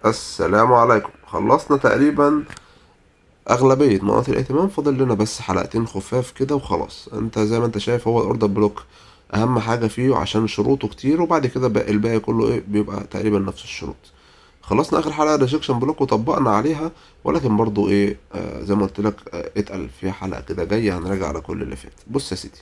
السلام عليكم. خلصنا تقريبا أغلبية مناطق الاهتمام، فاضل لنا بس حلقتين خفاف كده وخلاص. انت زي ما انت شايف هو ال order block اهم حاجة فيه عشان شروطه كتير، وبعد كده باقي الباقي كله ايه بيبقى تقريبا نفس الشروط. خلصنا اخر حلقة rejection block وطبقنا عليها، ولكن برضو ايه زي ما قلت لك اتقل في حلقة كده جاية هنراجع على كل اللي فات. بص يا سيدي،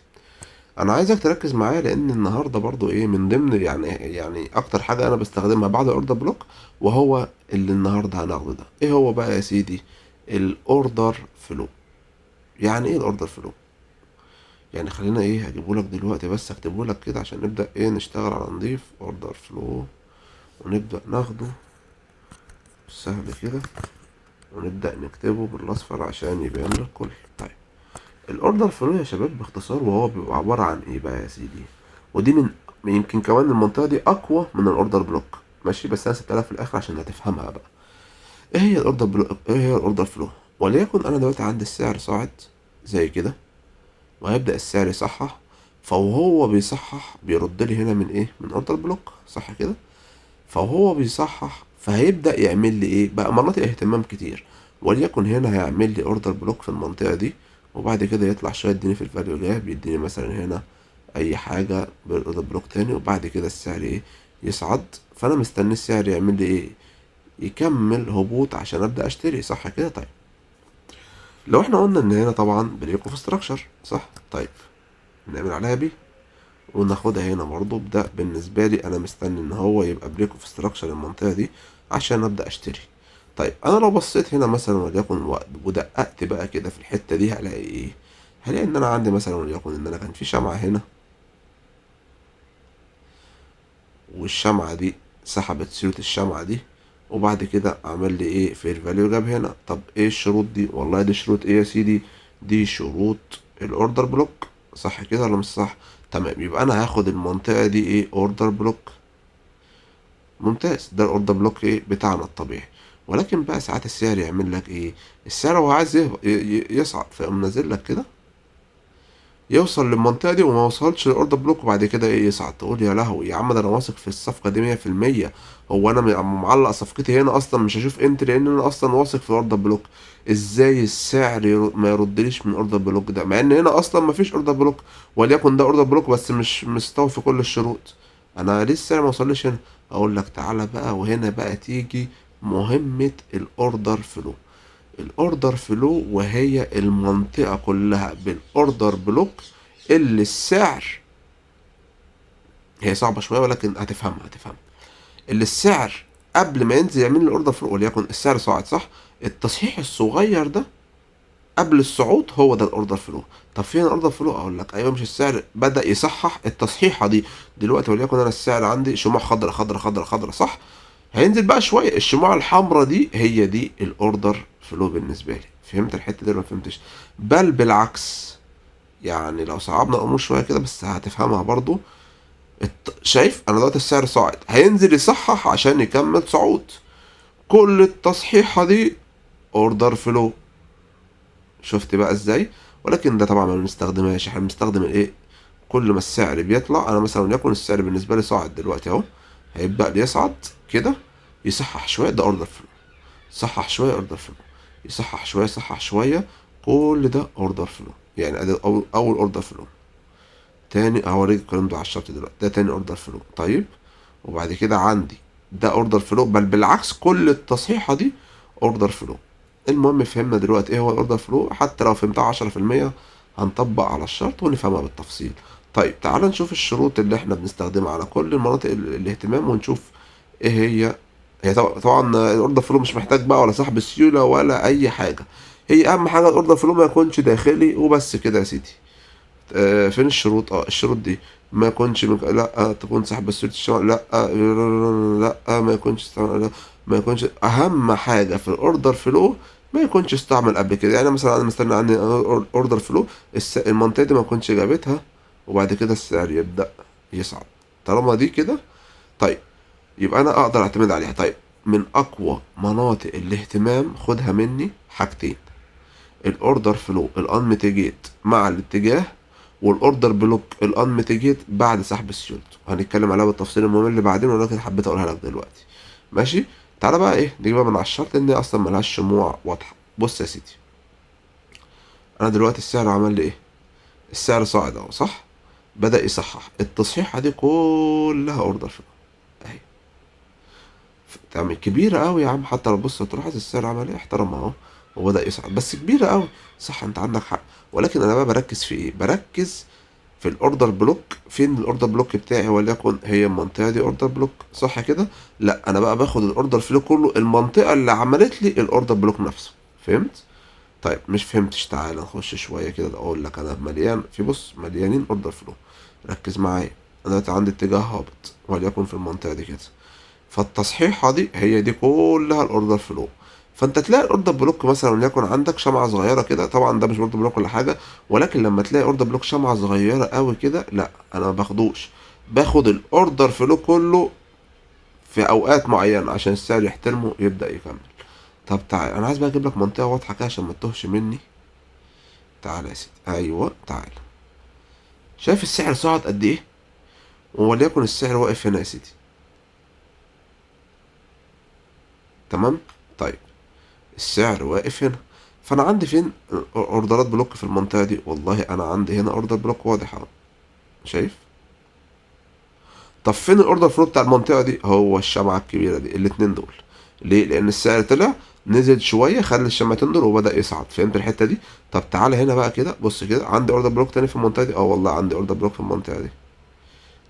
انا عايزك تركز معايا لان النهارده برضو ايه من ضمن يعني اكتر حاجة انا بستخدمها بعد ال order block، وهو اللي النهارده هناخده ده. ايه هو بقى يا سيدي؟ ال order flow. يعني ايه ال order flow؟ يعني خلينا ايه هجيبه لك دلوقتي، بس اكتبه لك كده عشان نبدا ايه نشتغل على نضيف order flow، ونبدا ناخده سهل كده ونبدا نكتبه بالاصفر عشان يبان للكل. طيب ال order flow يا شباب باختصار، وهو بيبقى عبارة عن ايه بقى يا سيدي؟ ودي من يمكن كمان المنطقة دي اقوى من ال order block، ماشي، بس انا سبتها في الاخر عشان هتفهمها بقى. ايه هي ال order block؟ ايه هي ال order flow؟ وليكن انا دلوقتي عندي السعر صاعد زي كده، وهيبدا السعر يصحح، فوهو بيصحح بيرد لي هنا من ايه؟ من order block، صح كده؟ فهو بيصحح فهيبدا يعمل لي ايه بقى؟ مناطق اهتمام كتير، وليكن هنا هيعمل لي order block في المنطقة دي، وبعد كده يطلع شوية يديني في ال value gap، يديني مثلا هنا اي حاجة بال order block تاني، وبعد كده السعر ايه يصعد. فانا مستني السعر يعمل لي ايه؟ يكمل هبوط عشان ابدا اشتري، صح كده؟ طيب لو احنا قلنا ان هنا طبعا break of structure، صح؟ طيب نعمل عليها B وناخدها هنا برضو. ده بالنسبة لي انا مستني ان هو يبقى break of structure المنطقة دي عشان ابدا اشتري. طيب انا لو بصيت هنا مثلا وليكن ودققت بقى كده في الحتة دي، هلاقي ايه؟ هلاقي ان انا عندي مثلا وليكن ان انا كان في شمعة هنا، والشمعة دي سحبت سيولة الشمعة دي، وبعد كده عمل لي ايه؟ fair value gap هنا. طب ايه الشروط دي؟ والله دي شروط ايه يا سيدي؟ دي شروط ال order block، صح كده ولا مش صح؟ تمام، يبقى انا هاخد المنطقة دي ايه؟ order block. ممتاز، ده ال order block ايه بتاعنا الطبيعي. ولكن بقى ساعات السعر يعمل لك ايه؟ السعر هو عايز يصعد، فيقوم نازل لك كده يوصل للمنطقة دي وما وصلش لل order block، وبعد كده ايه يصعد. تقول يا لهوي يا عم، ده انا واثق في الصفقة دي 100%، هو انا معلق صفقتي هنا اصلا، مش هشوف entry لان انا اصلا واثق في ال order block. ازاي السعر ما يردليش من order block ده، مع ان هنا اصلا ما فيش order block، وليكن ده order block بس مش مستوفي كل الشروط، انا ليه السعر ما وصلش هنا؟ اقول لك تعالى بقى، وهنا بقى تيجي مهمة ال order flow. ال order flow وهي المنطقة كلها بال order block اللي السعر، هي صعبة شوية ولكن هتفهمها. اللي السعر قبل ما ينزل يعمل لي ال order flow، وليكن السعر صاعد صح، التصحيح الصغير ده قبل الصعود هو ده ال order flow. طب فين ال order flow؟ اقول لك ايوه، مش السعر بدأ يصحح التصحيحة دي دلوقتي، وليكن انا السعر عندي شموع خضراء خضراء خضراء خضراء صح، هينزل بقى شوية، الشموع الحمراء دي هي دي ال order flow بالنسبة لي. فهمت الحتة دي ولا ما فهمتش؟ بل بالعكس، يعني لو صعبنا الامور شوية كده بس هتفهمها برضو. شايف انا دلوقتي السعر صاعد، هينزل يصحح عشان يكمل صعود، كل التصحيحه دي order flow. شفت بقى ازاي؟ ولكن ده طبعا ما بنستخدمهاش، احنا بنستخدم الايه؟ كل ما السعر بيطلع، انا مثلا وليكن السعر بالنسبة لي صاعد دلوقتي اهو، هيبدا يصعد كده، يصحح شوية، ده order flow، صحح شوية order flow، يصحح شوية، صحح شوية، كل ده order flow. يعني ادي اول order flow. تاني هوريك الكلام ده على ال chart دلوقتي، ده تاني order flow. طيب وبعد كده عندي ده order flow، بل بالعكس كل التصحيحه دي order flow. المهم فهمنا دلوقتي ايه هو ال order flow، حتى لو فهمتها 10% هنطبق على ال chart ونفهمها بالتفصيل. طيب تعال نشوف الشروط اللي احنا بنستخدمها على كل المناطق الاهتمام، ونشوف ايه هي. هي طبعا ال order flow مش محتاج بقى ولا سحب سيولة ولا اي حاجة، هي اهم حاجة ال order flow ما يكونش داخلي وبس كده يا سيدي. فين الشروط؟ الشروط دي ما يكونش لا تكون سحب السيولة الشمال، لا، لا، ما يكونش استعمل، لا، ما يكونش. اهم حاجة في ال order flow ما يكونش استعمل قبل كده. يعني مثلا انا مستني عندي order flow المنطقة دي ما يكونش جابتها، وبعد كده السعر يبدأ يصعد. طالما دي كده طيب يبقى انا اقدر اعتمد عليها. طيب من اقوى مناطق الاهتمام خدها مني حاجتين، ال order flow ال unmitigated مع الاتجاه، وال order block ال unmitigated بعد سحب السيولة. هنتكلم عليها بالتفصيل الممل بعدين، ولكن حبيت اقولها لك دلوقتي. ماشي. تعالى بقى ايه نجيبها من على ال chart، لان هي اصلا ملهاش شموع واضحة. بص يا سيدي، انا دلوقتي السعر عمل لي ايه؟ السعر صاعد اهو، صح؟ بدأ يصحح، التصحيحه دي كلها order flow اهي، تمام. كبيرة قوي يا عم، حتى لو بص تلاحظ السعر عمل ايه، احترم اهو وبدأ يصعد، بس كبيرة قوي، صح؟ انت عندك حق. ولكن انا بقى بركز في ايه؟ بركز في ال order block. فين ال order block بتاعي؟ وليكن هي المنطقة دي order block، صح كده؟ لا، انا بقى باخد ال order flow كله، المنطقة اللي عملت لي ال order block نفسه. فهمت؟ طيب مش فهمتش، تعالى نخش شوية كده اقول لك. انا مليان في، بص، مليانين order flow، ركز معايا. انا دلوقتي عندي اتجاه هابط وليكن في المنطقة دي كده، فالتصحيحه دي هي دي كلها ال order flow. فانت تلاقي ال order block مثلا وليكن عندك شمعة صغيرة كده، طبعا ده مش order block ولا حاجة، ولكن لما تلاقي order block شمعة صغيرة قوي كده، لا انا ما باخدوش، باخد ال order flow كله في اوقات معينة عشان السعر يحترمه يبدا يكمل. طب تعال، انا عايز بقى اجيب لك منطقة واضحة كده عشان ما تتوهش مني. تعال يا سيدي، ايوه تعال. شايف السعر صعد قد ايه؟ وليكن السعر واقف هنا يا سيدي، تمام؟ طيب السعر واقف هنا، فانا عندي فين order ات block في المنطقة دي؟ والله انا عندي هنا order block واضح اهو، شايف؟ طب فين ال order flow بتاع المنطقة دي؟ هو الشمعة الكبيرة دي، الاتنين دول. ليه؟ لان السعر طلع نزل شوية، خلى الشمعتين دول وبدا يصعد. فهمت الحتة دي؟ طب تعالى هنا بقى كده، بص كده، عندي order block تاني في المنطقة دي. والله عندي order block في المنطقة دي.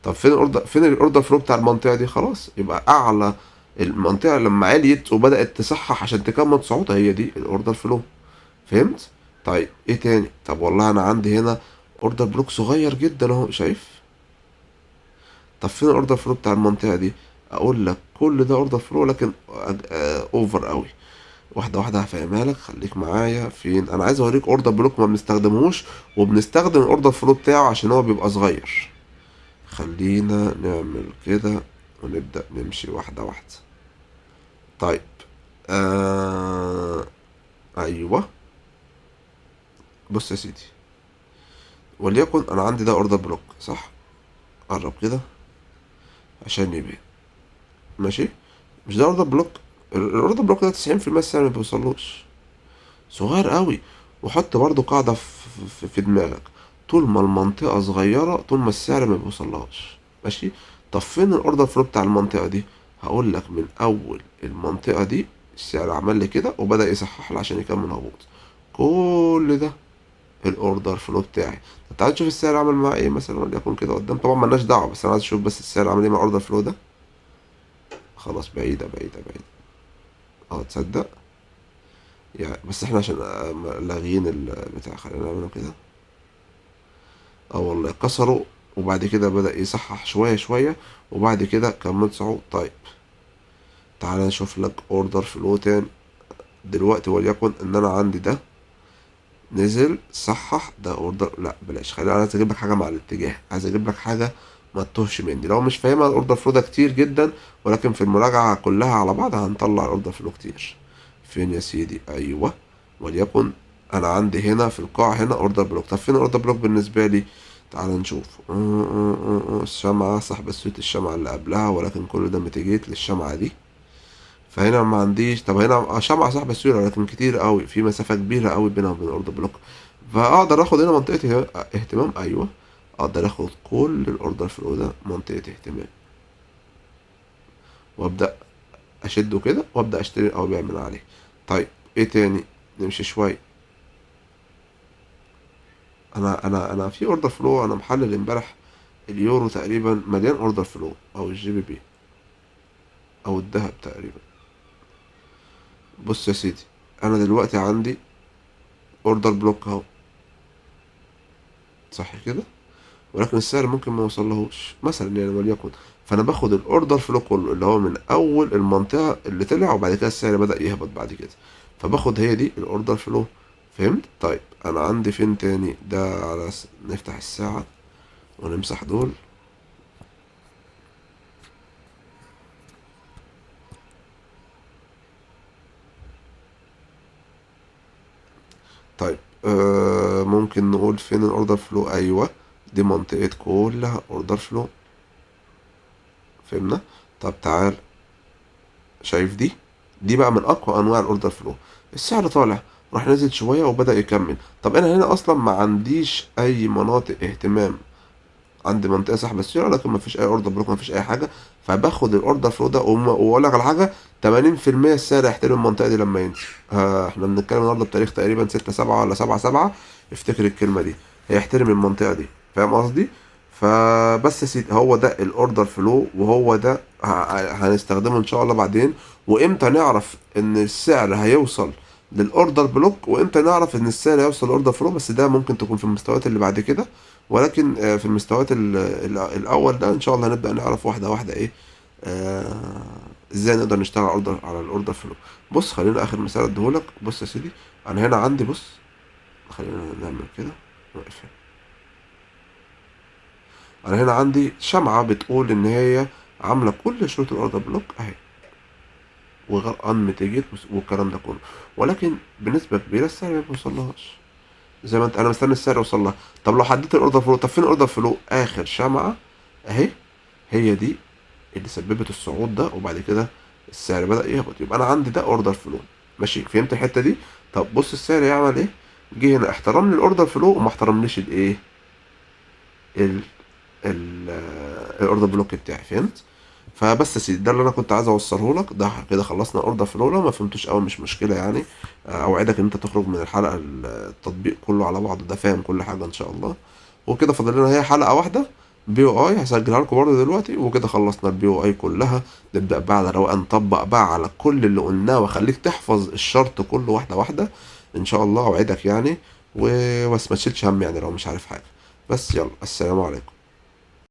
طب فين ال order flow بتاع المنطقة دي؟ خلاص يبقى اعلى المنطقة لما عليت وبدات تصحح عشان تكمل صعودها، هي دي ال order flow. فهمت؟ طيب ايه تاني؟ طب والله انا عندي هنا order block صغير جدا اهو، شايف؟ طب فين ال order flow بتاع المنطقة دي؟ اقول لك كل ده order flow، لكن over قوي. واحدة واحدة هفهمها لك، خليك معايا. فين؟ انا عايز اوريك order block ما بنستخدمهوش، وبنستخدم ال order flow بتاعه عشان هو بيبقى صغير. خلينا نعمل كده ونبدا نمشي واحدة واحدة. طيب ايوه بص يا سيدي، وليكن انا عندي ده order block، صح؟ قرب كده عشان يبان، ماشي؟ مش ده order block؟ ال order block ده 90% السعر ما بيوصلوش، صغير قوي. وحط برضو قاعدة في دماغك، طول ما المنطقة صغيرة طول ما السعر ما بيوصلهاش، ماشي؟ طب فين ال order flow بتاع المنطقة دي؟ هقول لك من اول المنطقة دي السعر عمل لي كده وبدأ يصحح لي عشان يكمل هبوط. كل ده ال order flow بتاعي. طب تعال نشوف السعر عمل معاه ايه مثلا، وليكن كده قدام، طبعا مالناش دعوة، بس انا عايز اشوف بس السعر عمل ايه مع ال order flow ده. خلاص بعيدة بعيدة بعيدة. تصدق يعني، بس احنا عشان لاغيين البتاع، خلينا نعمله كده. والله كسروا، وبعد كده بدأ يصحح شوية شوية، وبعد كده كمل صعود. طيب تعالى نشوف لك order flow تاني دلوقتي، وليكن ان انا عندي ده نزل صحح ده order، لا بلاش، خلينا، انا عايز اجيب لك حاجة مع الاتجاه، عايز اجيب لك حاجة ما تتوهش مني. لو مش فاهمها ال order flow ده كتير جدا، ولكن في المراجعة كلها على بعض هنطلع ال order flow كتير. فين يا سيدي؟ ايوه وليكن انا عندي هنا في القاع هنا order block. طب فين ال order block بالنسبة لي؟ تعال نشوف. الشمعة صاحب السويت، الشمعة اللي قبلها، ولكن كل ده mitigate للشمعة دي، فهنا ما عنديش. طب هنا شمعة صاحب السيولة، ولكن كتير قوي، في مسافة كبيرة قوي بينها وبين order block، فاقدر اخد هنا منطقة اهتمام. ايوه اقدر اخد كل ال order flow ده منطقة اهتمام، وابدأ اشده كده وابدأ اشتري او ابيع من عليه. طيب ايه تاني؟ نمشي شوية. انا في order flow، انا محلل امبارح اليورو تقريبا مليان order flow، او ال GBP او الذهب تقريبا. بص يا سيدي، انا دلوقتي عندي order block اهو، صح كده؟ ولكن السعر ممكن ما يوصلهوش مثلا يعني، وليكن، فانا باخد ال order flow كله اللي هو من اول المنطقة اللي طلع، وبعد كده السعر بدا يهبط بعد كده، فباخد هي دي ال order flow. فهمت؟ طيب انا عندي فين تاني؟ ده على نفتح الساعة ونمسح دول. طيب ممكن نقول فين ال order flow؟ ايوه دي منطقة كلها order flow. فهمنا؟ طب تعال شايف دي؟ دي بقى من اقوى انواع ال order flow. السعر طالع، راح نزل شوية وبدا يكمل. طب انا هنا اصلا ما عنديش اي مناطق اهتمام، عندي منطقة سحب السيولة لكن ما فيش اي order block، ما فيش اي حاجة. فباخد ال order flow ده، واقول لك على حاجة، 80% السعر هيحترم المنطقة دي لما ينزل. احنا بنتكلم النهارده بتاريخ تقريبا 6/7 ولا 7/7، افتكر الكلمة دي، هيحترم المنطقة دي، فاهم قصدي؟ فبس يا سيدي هو ده ال order flow، وهو ده هنستخدمه ان شاء الله بعدين. وامتى نعرف ان السعر هيوصل لل order block، وامتى نعرف ان السعر هيوصل لل order flow، بس ده ممكن تكون في المستويات اللي بعد كده، ولكن في المستويات الاول ده ان شاء الله هنبدا نعرف واحدة واحدة ايه، ازاي نقدر نشتغل على ال order flow. بص خلينا اخر مثال اديهولك. بص يا سيدي، انا هنا عندي، بص خلينا نعمل كده، نوقف هنا. انا هنا عندي شمعة بتقول ان هي عاملة كل شروط ال order block اهي، وغير unmitigated والكلام ده كله، ولكن بنسبة كبيرة السعر ما بيوصلهاش زي ما انت، انا مستني السعر يوصل لها. طب لو حددت ال order flow، طب فين ال order flow؟ اخر شمعة اهي، هي دي اللي سببت الصعود ده، وبعد كده السعر بدأ يهبط، يبقى انا عندي ده order flow. ماشي، فهمت الحتة دي؟ طب بص السعر يعمل ايه؟ جه هنا احترم لي ال order flow وما احترمليش الايه، ال order block بتاعي، فهمت؟ فبس يا سيدي ده اللي انا كنت عايز اوصله لك. ده كده خلصنا ال order flow. لو ما فهمتوش قوي مش مشكلة يعني، اوعدك ان انت تخرج من الحلقة التطبيق كله على بعضه ده فاهم كل حاجة ان شاء الله. وكده فاضل لنا هي حلقة واحدة POI هسجلها لكم برضه دلوقتي، وكده خلصنا ال POI كلها. نبدا بقى على رواقه، نطبق بقى على كل اللي قلناه، واخليك تحفظ ال chart كله واحدة واحدة ان شاء الله، اوعدك يعني. وبس ما تشيلش هم يعني لو مش عارف حاجة. بس يلا، السلام عليكم.